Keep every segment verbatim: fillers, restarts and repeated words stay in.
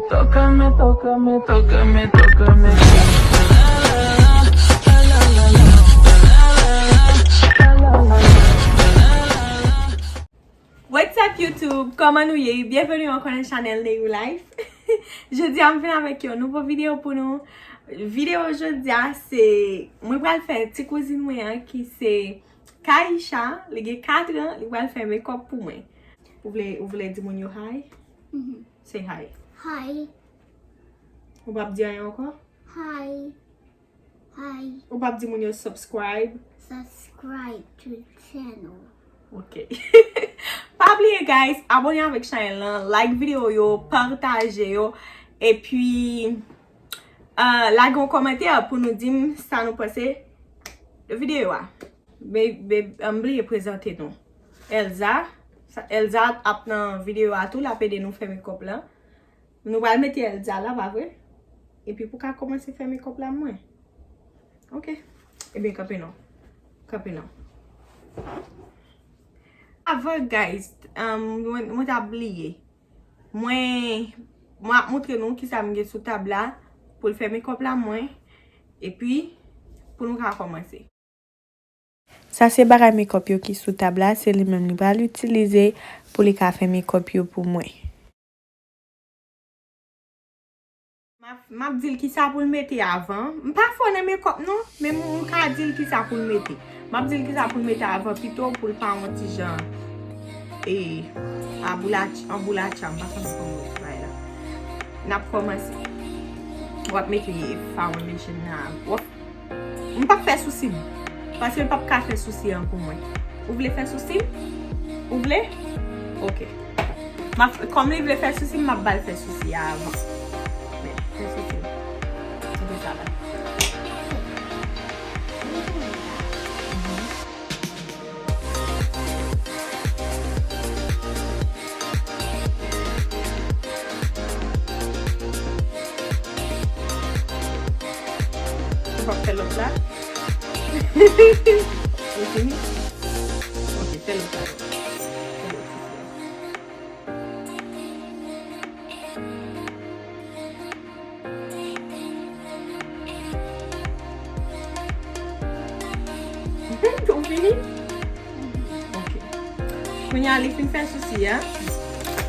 Tócame, tócame, tócame, tócame. What's up YouTube? Kòman nou ye? Byenveni ankò nan chanèl Neyou Life. Jodi a m vin avèk yon nouvo videyo pou nou. Videyo jodi a se, mwen pral fè ti kouzin mwen an ki se Kaisha, li gen kat an, li pral fè makeup pou mwen. Ou vle, ou vle di moun yo hi? Mhm. Say hi. Hi. Ou p ap di anyen ankò? Hi. Hi. Ou p ap di moun yo subscribe? Subscribe to the channel. Ok. Pa bliye, guys, abòne avèk chanèl lan, like videyo yo, pataje yo, epi, uh, lage yon kòmantè pou nou di m sa nou panse de videyo a. Be, be, m bliye prezante nou. Elza. Sa, Elza ap nan videyo a tou, l ap ede nou fè makeup lan. Nou pral mete Elza la, pa vre? Epi pou ka kòmanse fè makeup la mwen. Ok. Ebyen, kanpe non. Kanpe non. Avan, guys, um, mwen, mwen t ap bliye. Mwen, mwen ap montre nou kisa m gen sou tab la pou l fè makeup la mwen. Epi, pou nou ka kòmanse. Sa se bagay makeup yo ki sou tab la, se li menm li pral itilize pou li ka fè makeup yo pou mwen. M ap, m ap di l kisa pou l mete avan. M pa fò nan makeup non, men m, m ka di l kisa pou l mete. M ap di l kisa pou l mete avan pito pou l pa yon ti jan, e, aboulach-, anboulatcha, m pa konn kòman yo di bagay la. N ap kòmanse. W ap mete foundation nan. W ap M p ap fè sousi m. Paske l p ap ka fè sousi an pou mwen. Ou vle fè sousi m? Ou vle? Ok. M ap, kòm li vle fè sousi m, m ap ba l fè sousi a avan. Men, fè sousi m. Mete sa la. Ou p ap fè lòt la? Ou fini? Ok, fè lòt la. Fè lòt la. Ou fini? Ok. Kounye a, li fin fè sousi a,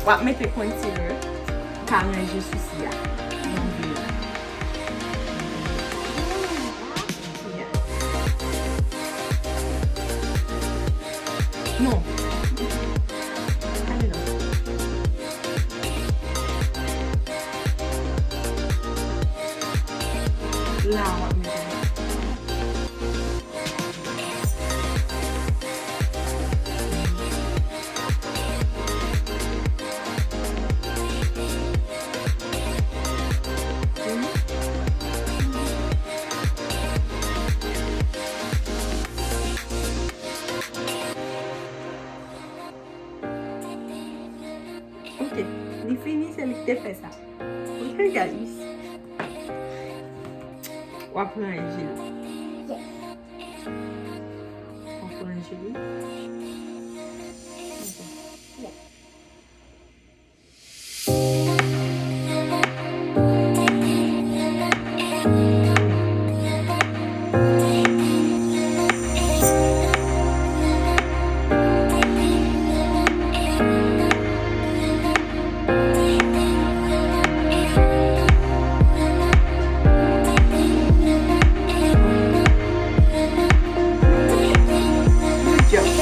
w ap mete concealer pou ka ranje sousi a. Nan vi a. Yeah. Non. Ale non. La, w ap mete. Ok, li fini, se li ki te fè sa. Ok, guys. W ap ranje l. Yes. W ap ranje l. Ok. Yes.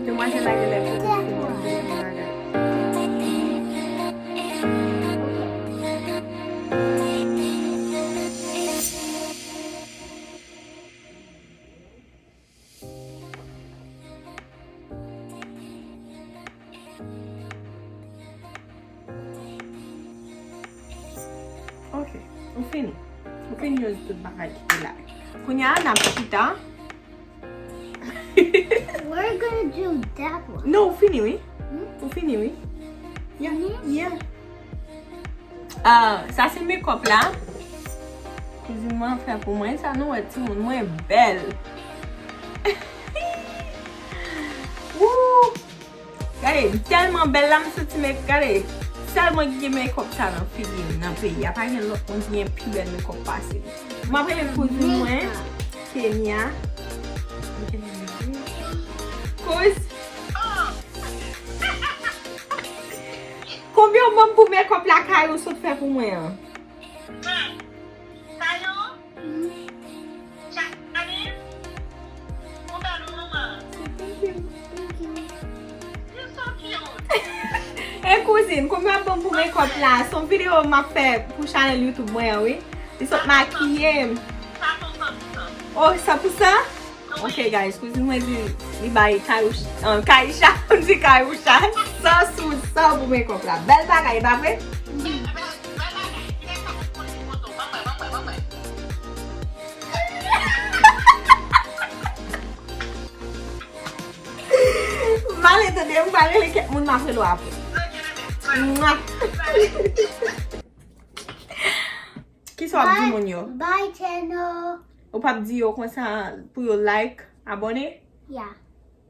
Demwazèl la genlè poko fin manje bagay. Ok, ou fini. Ou fini use tout bagay ki te la. Kounye a, n ap chita. We're gonna do that one. Non, ou fini, wi. Hmm? Ou fini, wi. Yeah, fini? Yeah. Ah, sa se makeup la. Kouzin mwen fè pou mwen. Sa nou wè, timoun, mwen bèl. Woo! Gade, m tèlman bèl la, m santi men, gade, sèl mwen ki gen makeup sa nan figi m nan peyi a. Pa gen lòt moun ki gen pi bèl makeup pase m. M ap rele kouzin mwen, Kenya. Kouz. Konbyen w ban m pou makeup la Kayou sot fè pou mwen an? Kayou? Chani? Ou bèl wi manman. Thank you, thank you. You so cute. Ey kouzin, konbyen w ap ban m pou makeup la? Se yon videyo m ap fè pou chanèl YouTube mwen an, wi. Li sot makiye m. Sa pou san pou san. Oh, san pou san? Ok, guys, kouzin mwen di li bay Kayouch-, ah, Kayisha, m di Kayoucha, san sou san pou makeup la. Bèl bagay, e pa vre? M ale tande, m pral rele kèk moun, m ap rele w apre. Mwa. Kisa w ap di moun yo? Bye, bye, channel. Ou p ap di yo konsa pou yo like, abòne? Yeah.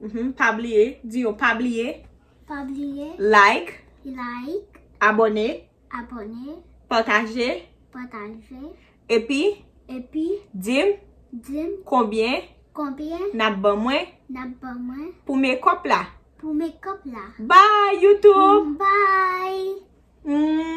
Mhm, pa bliye, di yo pa bliye. Pa bliye. Like. Like. Abòne. Abòne. Pataje. Pataje. Epi. Epi. Di m. Di m. Konbyen. Konbyen. N ap ban mwen. N ap ban mwen. Pou makeup la. Pou makeup la. Bye, YouTube. Bye. Mm.